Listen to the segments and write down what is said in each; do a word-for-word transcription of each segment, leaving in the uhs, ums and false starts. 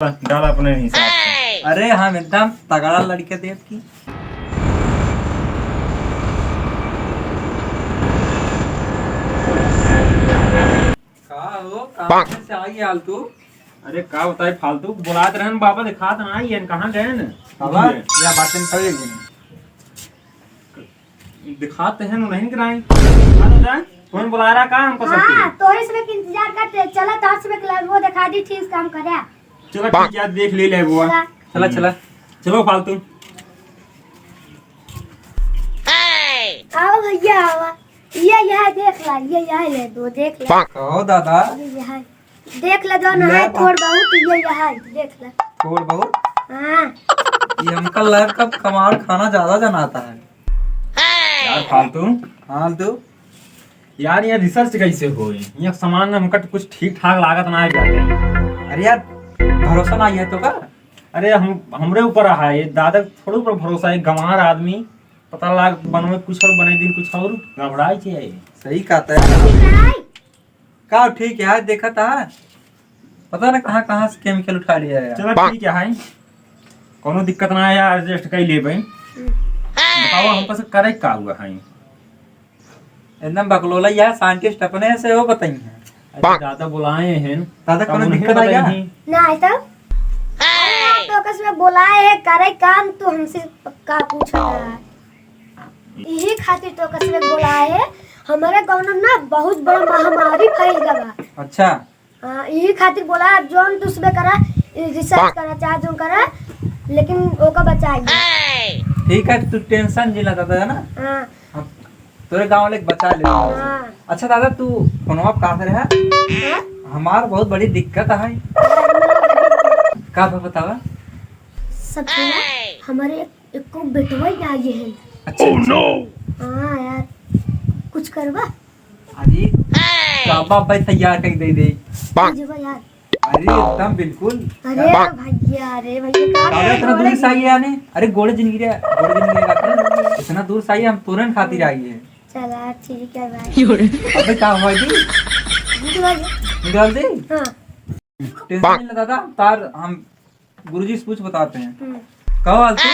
डाल अपने हिसाब से। अरे, हम एकदम तगड़ा लड़के देव की। का हो, कहाँ से आई हाल तू? अरे, का बताई, फालतू बुलात रहन बाबा, दिखात ना आई, कहाँ गए न? बाबा, या बातें करेगी। दिखाते हैं, नहीं कराई। हाँ, तो जाए। कौन बुला रहा, का हमको सब हाँ, चीज़? तोरे से के इंतजार करते, चला, तोहर से के वो दिखा दी, ठीक काम करे। चला, ठीक है, देख ले ले वो। चला। चला, चला। चलो, फालतू। आओ भैया, आवा। ये, यह देख ला, ये, यह ले दो, देख ला। कहो दादा। ये, यह। देख ले, जौन है, थोड़ बहुत, ये, यह, देख ले। थोड़ बहुत? हाँ। ये हमका लग का कबाड़ खाना ज्यादा जनाता है। यार, फालतू। फालतू? यार, ये research कैसे होई? ये सामान हमका तो कुछ ठीक ठाक लागत ना है। अरे यार, भरोसा ना है तो का? अरे, हम, हमरे ऊपर है, ये दादा थोड़े ऊपर भरोसा है, गंवार आदमी, पता लाग बनवे कुछ और, बने दिन कुछ और, गड़बड़ाई चाहिए। सही कहता है। का ठीक है, देखा था, पता ना कहाँ कहाँ से chemical उठा लिया है। चलो ठीक है, कौनो दिक्कत ना है यार, adjust कर लेबे। बताओ हमको से करे का हुआ है? एकदम बकलोला यार, scientist अपने से वो बताई हैं। अरे दादा बुलाए हैं। दादा तब कौनो उन्हें दिक्कत आ गया? बताई हैं। ना है तब। अरे यार, तो कसम बुलाए है, करे काम तो हमसे पक्का पूछा है। यही खातिर तो कसम बुलाए है, हमारे गाँव में ना बहुत बड़ा महामारी फैल गया बा। अच्छा। हाँ, यही खातिर बोला, जौन तू सुबह करा, research करा, चाहे जौन करा, लेकिन ओका बचाई। ठीक है, तू tension जिन ला दादा, है ना? हाँ। हम तोरे गाँव वाले के बचा ले। हाँ। अच्छा दादा, तू फोनवा पे कहाँ से रहा? हाँ? हमार बहुत बड़ी दिक्कत है। का बा बतावा? सब सुना, हमारे एक एको बेटवा ही ना आए है। अच्छा, अच्छा। हाँ यार, कुछ करबा? अरे, का बाप भाई तैयार करके दे दे। दे देबा यार। अरे, एकदम बिल्कुल। अरे भैया, अरे भैया, का दादा, इतना दूर से आई है यानी? अरे, गोड़े जिंदगी रे, गोड़े जिंदगी रे बात है। इतना दूर से आई है, हम तोरन खातिर आई है। चला, ठीक है भाई। अबे, का हुआ जी? निकल दे। हाँ। Tension नहीं ले दादा, तार हम गुरुजी से पूछ बताते हैं। हम्म। कहो फालतू।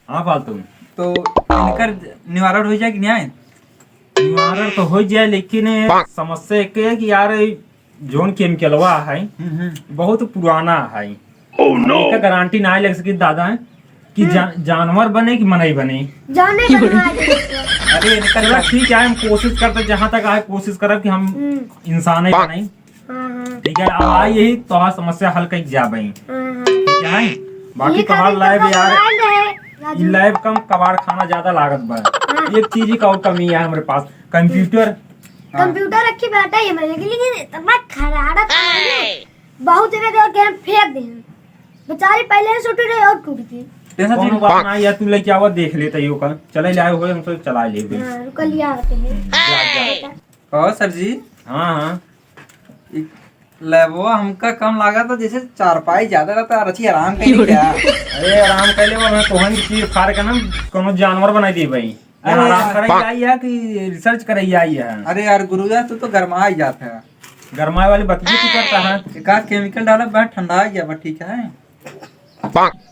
हाँ, फालतू। तो इनकर निवारण हो जाए कि नहीं आए? निवारण तो हो जाए, लेकिन समस्या एक है कि यार, जौन केमिकलवा है, हम्म, हम्म। बहुत पुराना है। Oh no! इसका गारंटी ना लग सकी दादा है कि हम्म। जा-, जानवर बने कि मनई बने। जाने का ना है। अरे, इनका चलो, ठीक है, हम कोशिश करते, जहाँ तक आए, कोशिश करब कि हम हम्म। इंसान ही बने। हाँ, हाँ। ठीक है, अब आई यही तोहार समस्या हल कइके जाबे। हाँ, हाँ। ठीक है, बाकी ये तोहार खातिर lab तो यार, भगवान है, राजू। ई lab कम कबाड़ खाना ज्यादा लागत बा। हाँ। एक चीज का और कमी है हमरे पास, computer। Computer रखी बाटे ये में, लेकिन, लेकिन इतना खराब है, बहुत जगह जो कि हम फेंक दे। बेचारी पहले से टूटी रही और टूट गई। Tension कौनो बात ना, या तू लेके आवा, देख लेते ही ओकर। चले लाए हुए, हम तो चला लेबे। हाँ, रुक लिया आते हैं। हम्म, जा, जा। कहो सर जी। हाँ, हाँ। ई लैबवा हमका कम लागत है, जैसे चारपाई ज्यादा रहता है, अच्छी आराम कइले क्या? अरे आराम कइले बा, मैं तोहन की चीर फाड़ के ना कोनो जानवर बनाई देबे। अरे आराम यार। करे आई है कि research करे आई है? अरे यार गुरुजा, तू तो गरमाई जात है। गरमाए वाली बतिये तू करता है। एक आध chemical डाला बा, ठंडा आ गया बा, ठीक है।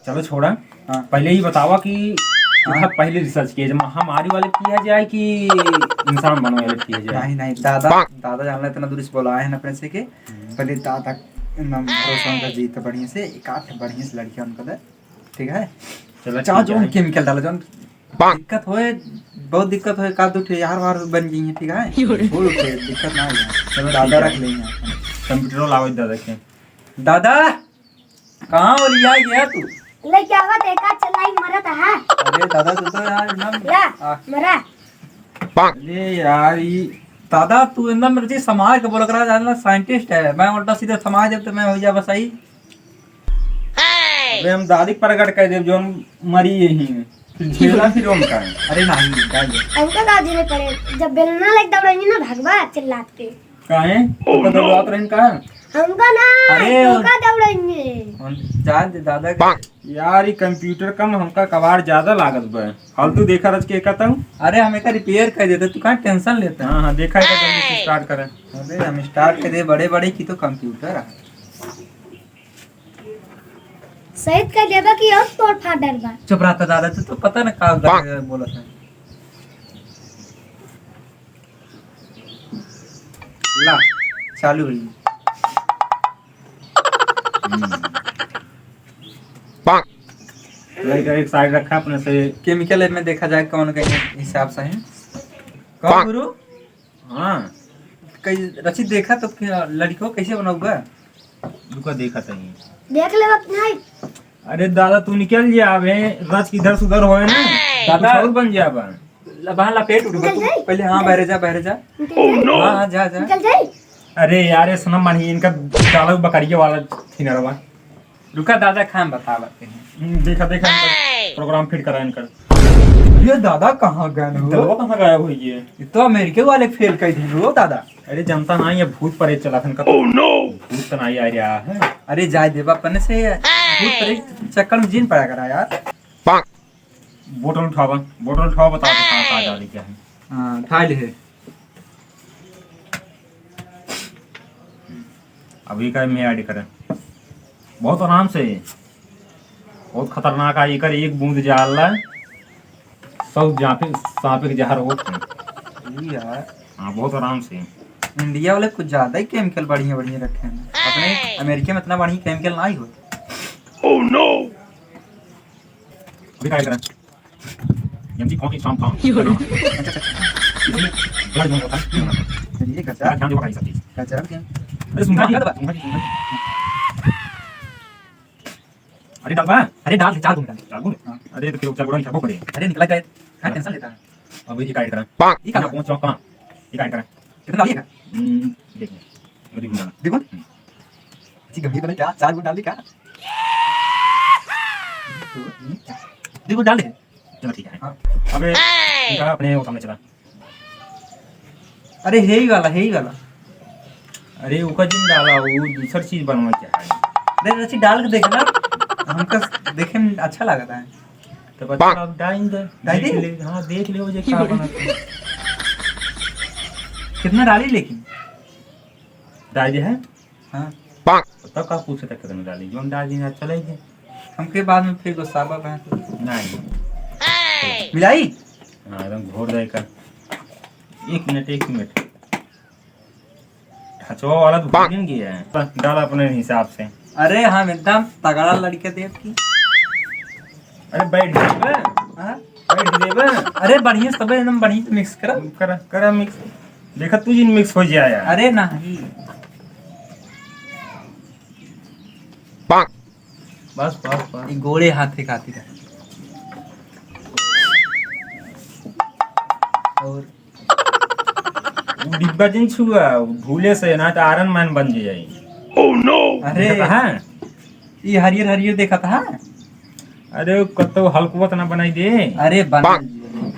चलो छोड़ा। हाँ। पहले ही बतावा कि हाँ। कितना पहले research किया जाए, महामारी वाले किया जाए कि इंसान बनने वाले किया जाए? नहीं, नहीं, दादा, दादा जान ले इतना दूर से बोला है ना अपने से के, हम्म। पहले दादा नाम भरोसा उनका जीत बढ़िया से, एक आध बढ़िया से लड़कियां उनका दे, ठीक है? चलो, चाहे ठीक जो है। Chemical डाला, जो दिक्कत होए, बहुत दिक्कत होए, का दो ठे यार वार बन गई है, ठीक है? बोल उठे, दिक्कत ना है। चलो, दादा ठीक है। रख लेंगे अपन। Computer लाओ दादा के। दादा! कहाँ ओलिया गया तू? लेके आवा, देखा चलाई मरत है। अरे दादा, तू तो यार एकदम ला, आ। मरा। अरे यार, ई दादा, तू एकदम मेरे से समाज के बोल करा, जान ला, scientist है। मैं उल्टा सीधा समाज, जब तो मैं हो जा बस आई। अबे हम दादी प्रकट कर देब, जौन मरी यही। फिर झेला फिर उनका। अरे नहीं, नहीं। हमका का झेले पड़े? जब बेलना लेके दौड़ेंगे ना, भगवा चिल्लात के। काहे? Oh, ओकर no! दौड़ात रहन का? हमका ना, अरे, तोका दौड़ेंगे। हम जान दे दादा के। यार, ई computer कम, हमका कबाड़ ज्यादा लागत बा। फालतू देखा रच के कहता हूँ। अरे, हम एका repair कर देते, तू काहे tension लेता है? हाँ, हाँ, देखा है, जल्दी से start करें। अरे, हम start कर दे, बड़े बड़े की तो computer है। सहित कह देबा कि और तोड़ फाड़ डरबा। चुप रहा तो दादा, तू तो पता ना का उधर बोलत है। ला, चालू हुई। हम्म। लाइट एक साइड रखा अपने से। केमिकल में देखा जाए कौन के हिसाब से है। कौन गुरु? हाँ। कई रची देखा तो क्या लड़को कैसे बनाऊगा? रुका, देखा तनी। देख ले वक्त नहीं। अरे दादा, तू निकल जा, अबे रच इधर से उधर होए ना, दादा। कुछ और बन जा बा। ल-, वहाँ लपेट उठ बा। निकल जाई? पहले हाँ, निकल। बाहर जा, बाहर जा। निकल जाई? हाँ, हाँ, जा, जा। निकल जाई? अरे यार, ये सनम मानी इनका डाला बकरिया वाला थिनरवा। रुका दादा, खाम बतावत हैं। हम्म, देखा, देखा, इनका program fit करा इनका। ये दादा कहाँ गए हो? दलवा कहाँ गायब हुई है? ये तो अमेरिके वाले फेल कर दिए हो दादा। अरे जनता ना, ये भूत प्रेत चला था इनका। Oh no! भूत तो नहीं आ रहा है। अरे जाए देवा अपने से, भूत प्रेत चक्कर में जिन पड़ा करा यार। बोतल उठावा, बोतल उठावा, बताओ तो कहाँ, कहाँ डाली क्या है? हाँ, उठा ले है। अभी का में ऐड करें, बहुत आराम से, बहुत खतरनाक है। एकर एक बूंद जाला, सब जापे, सांपे के जहर होत है। ई यार। हाँ, बहुत आराम से। इंडिया वाले कुछ ज्यादा ही केमिकल बढ़िया बढ़िया रखे हैं। अपने अमेरिका में इतना बढ़िया केमिकल ना ही हो। Oh no! अभी का करें? एमजी कौन की शाम था? अच्छा, अच्छा, अच्छा। इसमें ब्लड में होता है। चलिए, गजब। ध्यान देवा भाई सब चीज। गजब के। अरे सुन, हाँ, सुन, सुन। अरे डाल बा? अरे डाल दे, चार गुना डाल। चार गुना? हाँ। अरे तो फिर चार गुना निकालबो पड़े। अरे निकला जाए। हाँ, टेंशन लेता है। अब ये काट करा। ये का? कौन चौक कहाँ? ये काट करा। कितना डालिएगा? हम्म, देखो। अभी गुना। देखो। हम्म। अच्छी गंभीर बने क्या? चार गुना डाल दी क्या? देखो डाल दे। चलो ठीक है। हाँ। अबे, इनका अपने वो सामने चला। अरे, हे ही वाला, हे ही वाला। अरे, ओकर जिन डाला, वो दूसर चीज बनवा के है। अरे, रची डाल के देख ना, हमका देखे में अच्छा लगता है। तो बच्चा, अब डाल दे। डाल देख दी? ले, हाँ, देख ले, वो जे का बनत है। कितना डाली लेकिन? डाल दे है? हाँ। तब का पूछे तक कितना डाली? जोन डाल दी ना, चले गए। हमके बाद में फिर गुस्सा बा, बहन। नहीं। मिलाई? हाँ, एकदम घोर जाए का। एक मिनट, एक मिनट। ढचवा वाला तो भूल गया है। डाल अपने हिसाब से। अरे, हम एकदम तगड़ा लड़के देव की। अरे, बैठ जाबे। हाँ? बैठ जाबे। अरे, बढ़िया से तबे एकदम बढ़िया से mix करा। करा, करा mix। देखा, तू जिन mix हो जाए यार। अरे, नहीं। बस, बस, बस। ई गोड़े हाथे खातिर है। और वो डिब्बा जिन छुआ, भूले से ना तो Iron Man बन जाई। Oh no! अरे, देखत है? ई हरियर हरियर देखत है? अरे, कतो हल्कुआ तना बनाई दे। अरे, बना दिए।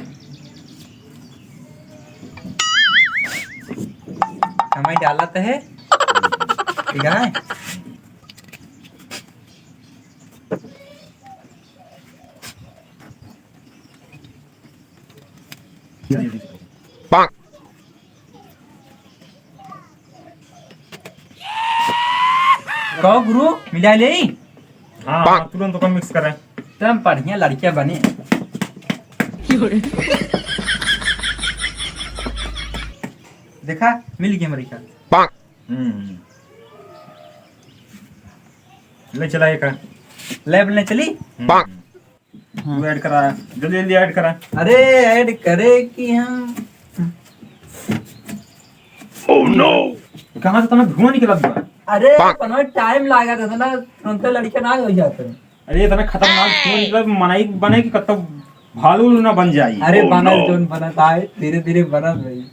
समय डालत है, ठीक है? कहो गुरु, मिला ले? हाँ, हाँ, तुरंत ओकर mix करे। एकदम बढ़िया लड़किया बने। देखा, मिल गया हमारी का। हम्म, हम्म। ले चला एक। Lab ले चली? हम्म। हाँ। तू add करा, जल्दी जल्दी add करा। अरे add करे कि हम। Oh no! कहाँ से तुम्हें धुआं निकलत बा? अरे, पनवे time लागत है ना, तुरंते लड़के ना हो जाते हैं। अरे, इतना खतरनाक धुआं निकलत, मनई बने कि कत्तो भालू उलू ना बन जाई। अरे, oh बनल no! जोन बनत आए, धीरे धीरे बनत रही।